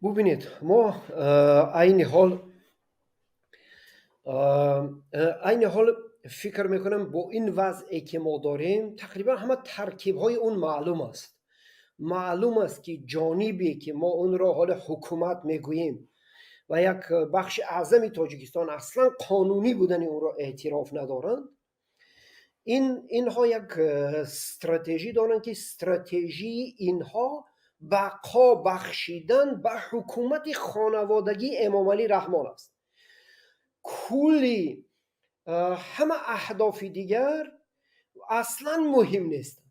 Бубинед, мо айни ҳол фикр мекунам, бо ин вазъе ки мо дорем, тақрибан ҳама таркибҳои он маълум аст. Маълум аст, ки ҷонибе ки мо онро ҳоли ҳукумат мегӯем ва як бахши аъзами Тоҷикистон аслан қонунӣ будани онро эътироф надоранд, инҳо як стратежӣ доранд, ки стратежии инҳо бақо бахшидан ба ҳукумати хонаводагии Эмомалӣ Раҳмон аст. Кулли ҳама аҳдофи дигар аслан муҳим нестанд.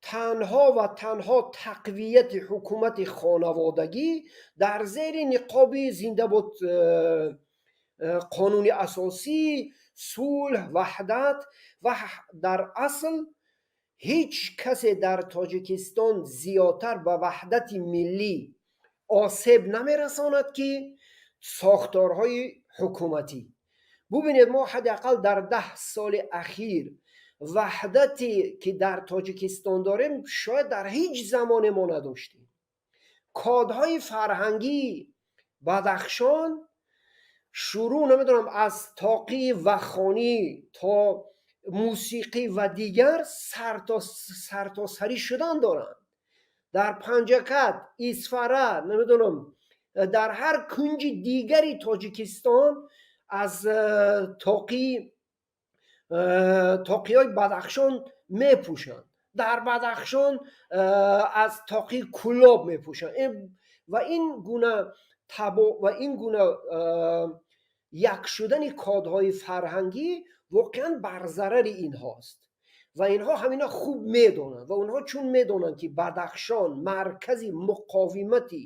Танҳо ва танҳо тақвияти ҳукумати хонаводагӣ дар зери ниқоби зиндабод қонуни асосӣ, сулҳ, ваҳдат. Ва дар асл ҳеҷ касе дар Тоҷикистон зиёдтар ба ваҳдати миллӣ осеб намерасонад, ки сохторҳои ҳукуматӣ. Бубинед, мо ҳадди ақал дар 10 соли ахир ваҳдате ки дар Тоҷикистон дорем, шояд дар ҳеҷ замоне мо надоштем. Кодҳои фарҳангии Бадахшон, шурӯъ, намедонам, аз тоқии вахонӣ то мусиқӣ ва дигар, сартосарӣ шудан доранд. Дар Панҷакент, Исфара, намедонам, дар ҳар кунҷи дигари Тоҷикистон аз тоқиҳои Бадахшон мепӯшанд, дар Бадахшон аз тоқии Кӯлоб мепӯшанд. Ва ин гуна ва ин гуна як шудани кодҳои фарҳангӣ воқеан бар зарари инҳост ва инҳо ҳамина хуб медонанд. Ва онҳо чун медонанд, ки Бадахшон маркази муқовимати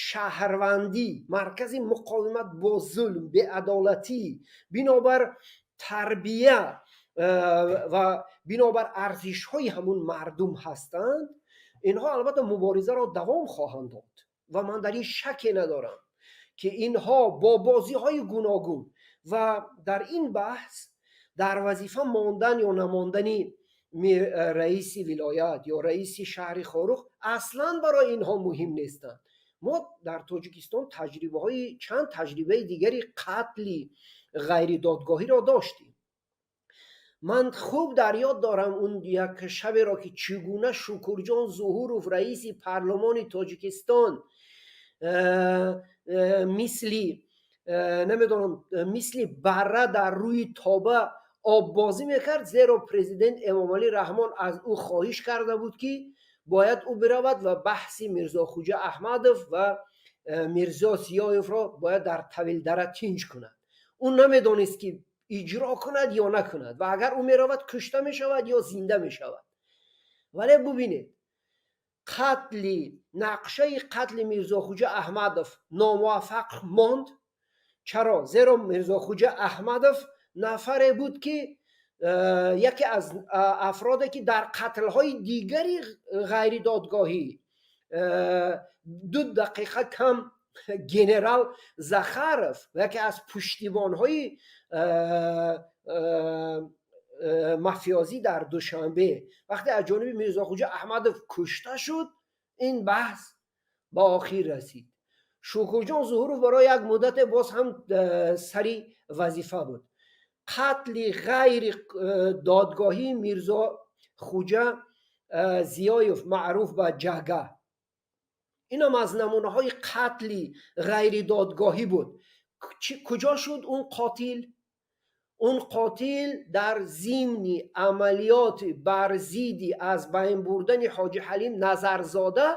шаҳрвандӣ, маркази муқовимат бо зулм, беадолатӣ, бинобар тарбия ва бинобар арзишҳои ҳамун мардум ҳастанд, инҳо албатта муборизаро давом хоҳанд дод. Ва ман дар ин шаке надорам, ки инҳо бо бозиҳои гуногун ва дар ин баҳс дар вазифа мондан ё намондани раиси вилоят ё раиси шаҳри Хоруғ аслан барои инҳо муҳим нестанд. Мо дар Тоҷикистон таҷрибаҳои чанд таҷрибаи дигари қатли ғайридодгоҳиро доштем. Ман хуб дар ёд дорам он як шаберо, ки чӣ гуна Шукурҷон Зуҳуров, раиси парлумони Тоҷикистон, мисли, намедонам, мисли барра дар рӯи тоба оббозӣ мекард, зеро президент Эмомалӣ Раҳмон аз ӯ хоҳиш карда буд, ки бояд ӯ биравад ва баҳси Мирзохуҷа Аҳмадов ва Мирзо Зиёевро бояд дар Тавилдара тинҷ кунад. Ӯ намедонист, ки иҷро кунад ё накунад ва агар ӯ меравад, кушта мешавад ё зинда мешавад. Вале бубинед, қатли нақшаи қатли Мирзохуҷа Аҳмадов номуваффақ монд. Чаро? Зеро Мирзохуҷа Аҳмадов нафаре буд, ки яке аз афроде ки дар қатлҳои дигари ғайридодгоҳӣ, 2 дақиқа кам генерал Захаров, яке аз пуштибонҳои мафиёзӣ дар Душанбе, вақте аз ҷониби Мирзохуҷа Аҳмадов кушта шуд, ин баҳс ба охир расид. Шукурҷон Зуҳуров барои як муддате боз ҳам сари вазифа буд. Қатли ғайри додгоҳии Мирзо Хуҷа Зиёев, маъруф ба Ҷага, инам аз намунаҳои қатли ғайридодгоҳӣ буд. Куҷо шуд он қотил? Он қотил дар зимни амалиёти бар зидди аз байн бурдани Ҳоҷи Ҳалим Назарзода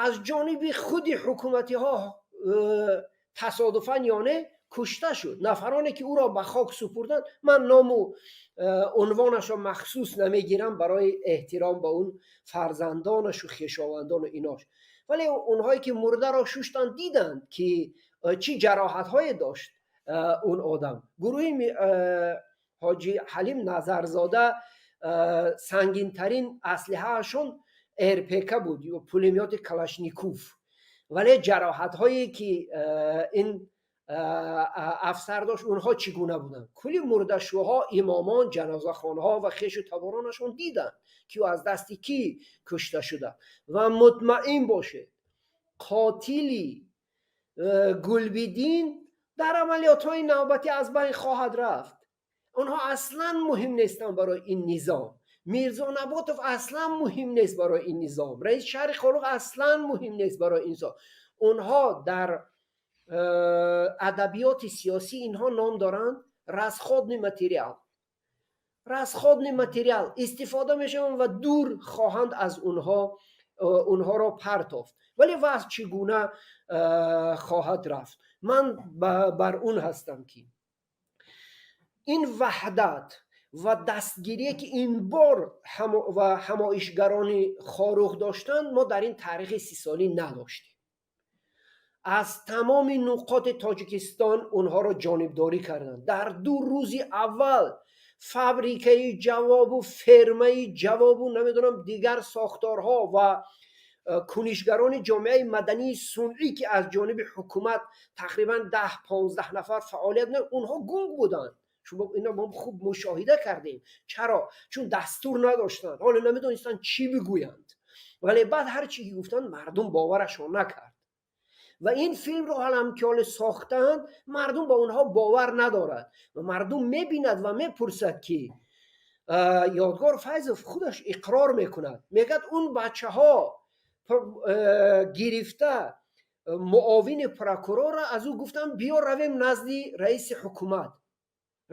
аз ҷониби худи ҳукуматиҳо тасодуфан ё не кушта шуд. Нафароне ки ӯро ба хок супурданд, ман ному унвонашро махсус намегирам барои эҳтиром ба он фарзандонашу хешовандону инош, вале онҳое ки мурдаро шуштанд, диданд, ки чӣ ҷароҳатҳое дошт он одам. Гурӯҳи Ҳоҷи Ҳалим Назарзода сангинтарин аслиҳаашон РПК буд ё пулемёти Калашников, вале ҷароҳатҳое ки ин афсар дошт, онҳо чӣ гуна буданд, кулли мурдашӯҳо, имомон, ҷанозахонҳо ва хешу таборонашон диданд, ки ӯ аз дасти кӣ кушта шуда. Ва мутмаин бошед. Қотили Гулбидин дар амалиётҳои навбатӣ аз байн хоҳад рафт. Онҳо аслан муҳим нестанд барои ин низом. Мирзо Наботов аслан муҳим нест барои ин низом. Раиси шаҳри Хоруғ аслан муҳим нест барои ин низом. Онҳо дар адабиёти сиёсӣ инҳо ном доранд расходный материал. Расходный материал истифода мешаванд ва дур хоҳанд аз онҳо онҳоро партофт. Вале вазъ чӣ гуна хоҳад рафт? Ман бар он ҳастам, ки ин ваҳдат ва дастгирие, ки ин бор ва ҳамоишгарони Хоруғ доштанд, мо дар ин таърихи 30-солӣ надоштем. Аз тамоми нуқоти Тоҷикистон онҳоро ҷонибдорӣ карданд. Дар 2 рӯзи аввал фабрикаи ҷавобу фермаи ҷавобу намедонам дигар сохторҳо ва кунишгарони ҷомеаи мадании сунъӣ, ки аз ҷониби ҳукумат тақрибан 10-15 нафар фаъолият, онҳо гунг буданд. Шумо ино мо хуб мушоҳида кардем. Чаро? Чун дастур надоштанд, ҳоло намедонистанд, чӣ бигӯянд. Вале баъд ҳар чӣ ки гуфтанд, мардум боварашон накард. Ва ин филмро ҳалам ки ҳоле сохтаанд, мардум ба онҳо бовар надорад ва мардум мебинад ва мепурсад, ки Ёдгор Файзов худаш иқрор мекунад, мегӯяд, он бачаҳо гирифта муовини прокурорро аз ӯ гуфтам, биё равем назди раиси ҳукумат,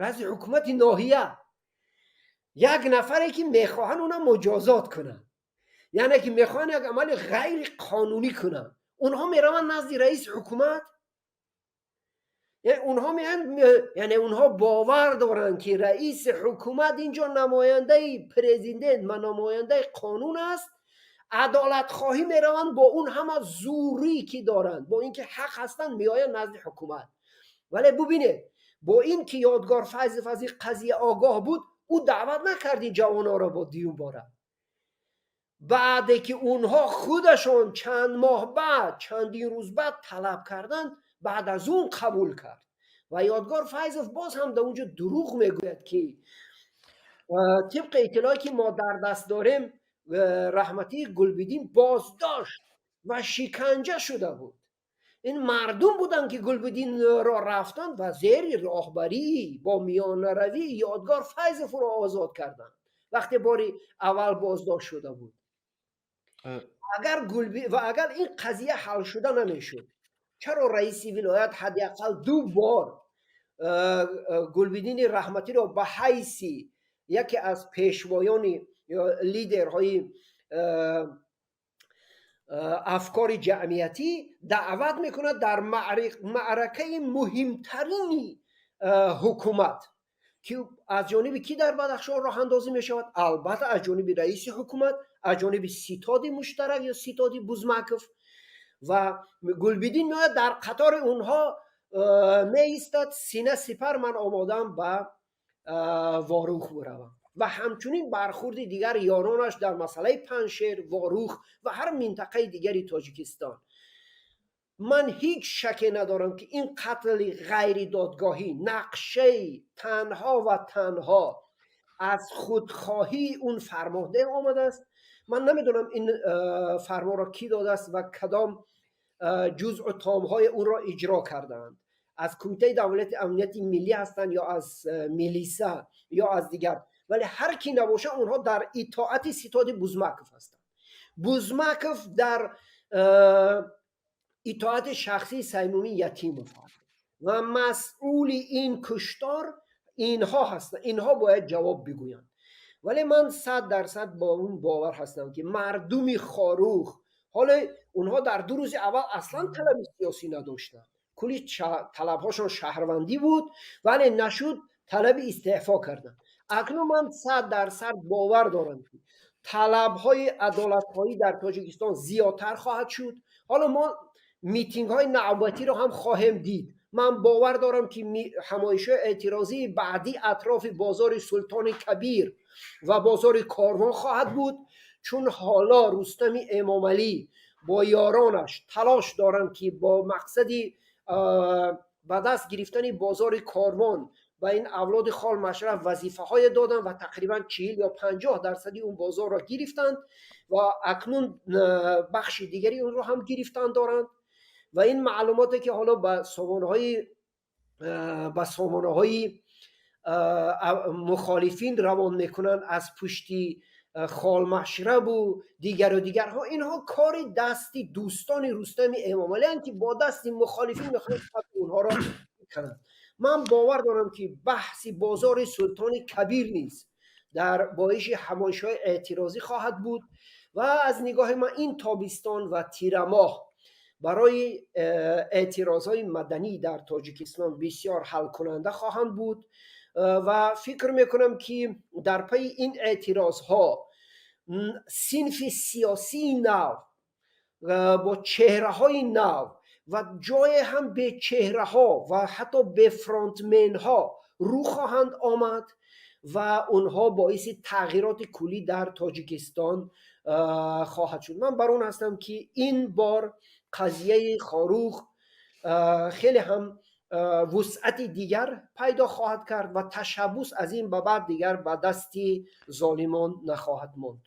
раиси ҳукумати ноҳия, як нафаре ки мехоҳанд уна муҷозот кунанд, яъне ки мехоҳанд як амали ғайриқонунӣ кунанд. Онҳо мераванд назди раиси ҳукумат. Онҳо меянд, яъне онҳо бовар доранд, ки раиси ҳукумат инҷо намояндаи президент ва намояндаи қонун аст. Адолатхоҳӣ мераванд бо он ҳама зӯрӣ ки доранд, бо ин ки ҳақ ҳастанд, меоянд назди ҳукумат. Вале бубинед, бо ин ки Ёдгор Файзов аз ин қазия огоҳ буд, ӯ даъват накард ин ҷавононро бо дуюм бора. Баъде ки онҳо худашон чанд моҳ баъд, чандин рӯз баъд талаб карданд, баъд аз он қабул кард. Ва Ёдгор Файзов боз ҳам дар онҷо дурӯғ мегӯяд, ки тибқи иттилое ки мо дар даст дорем, раҳматии Гулбидин боздошт ва шиканҷа шуда буд. Ин мардум буданд, ки Гулбидинро рафтанд ва зери роҳбарӣ бо миёнаравии Ёдгор Файзов ӯро озод карданд, вақте бори аввал боздошт шуда буд. Агар ва агар ин қазия ҳал шуда намешуд, чаро раиси вилоят ҳадди ақал ду бор Гулбидини раҳматиро ба ҳайси яке аз пешвоёни ё лидерҳои афкори ҷамъиятӣ даъват мекунад дар маъракаи муҳимтарини ҳукумат, ки аз ҷониби кӣ дар Бадахшон роҳандозӣ мешавад? Албатта, аз ҷониби раиси ҳукумат, аз ҷониби ситоди муштарак ё ситоди Бузмаков. Ва Гулбидин меояд, дар қатори онҳо меистад, сина сипар, ман омодаам ба Ворух биравам. Ва ҳамчунин бархурди дигар ёронаш дар масъалаи Панҷшер, Ворух ва ҳар минтақаи дигари Тоҷикистон. Ман ҳеҷ шаке надорам, ки ин қатли ғайридодгоҳӣ нақшаи танҳо ва танҳо аз худхоҳии он фармонде омадааст. Ман намедонам, ин фармонро кӣ додааст ва кадом ҷузъу томҳои онро иҷро кардаанд, аз Кумитаи давлати амнияти миллӣ ҳастанд ё аз милиса ё аз дигар. Вале ҳар кӣ набошад, онҳо дар итоати ситоди Бузмаков ҳастанд. Бузмаков дар итоати шахсии Саймумин Ятимов аст ва масъули ин куштор инҳо ҳастанд. Инҳо бояд ҷавоб бигӯянд. Вале ман 100% бо он бовар ҳастам, ки мардуми Хоруғ ҳоло онҳо дар 2 рӯзи аввал аслан талаби сиёсӣ надоштанд. Кулли талабҳошон шаҳрвандӣ буд, вале нашуд, талаби истеъфо карданд. Акнун ман 100% бовар дорам, ки талабҳои адолатхоҳӣ дар Тоҷикистон зиёдтар хоҳад шуд. Ҳоло мо митингҳои навбатиро ҳам хоҳем дид. Ман бовар дорам, ки ҳамоишҳои эътирозии баъдӣ атрофи бозори Султони Кабир ва бозори Корвон хоҳад буд, чун ҳоло Рустами Эмомалӣ бо ёронаш талош доранд, ки бо мақсади ба даст гирифтани бозори Корвон Ба ин авлоди Хол Машраф вазифаҳое доданд ва тақрибан 40 ё 50 дарсади он бозорро гирифтанд ва акнун бахши дигари онро ҳам гирифтан доранд. Ва ин маълумоте, ки ҳоло ба сомонаҳои мухолифин равон мекунанд аз пушти Холмашрабу дигару дигарҳо, инҳо кори дасти дӯстони Рустами Эмомалианд, ки бо дасти мухолифин мехоҳанд онҳоро кунанд. Ман бовар дорам, ки баҳси бозори Султони Кабир низ дар боиши ҳамоишҳои эътирозӣ хоҳад буд. Ва аз нигоҳи ман, ин тобистон ва тирамоҳ барои эътирозҳои маданӣ дар Тоҷикистон бисёр ҳалкунанда хоҳанд буд ва фикр мекунам, ки дар пайи ин эътирозҳо синфи сиёсии нав бо чеҳраҳои нав ва ҷое ҳам бечеҳраҳо ва ҳатто бефронтменҳо рӯ хоҳанд омад ва онҳо боиси тағйироти куллӣ дар Тоҷикистон хоҳад шуд. Ман бар он ҳастам, ки ин бор қазияи Хоруғ хеле ҳам вусъати дигар пайдо хоҳад кард ва ташаббус аз ин ба баъд дигар ба дасти золимон нахоҳад монд.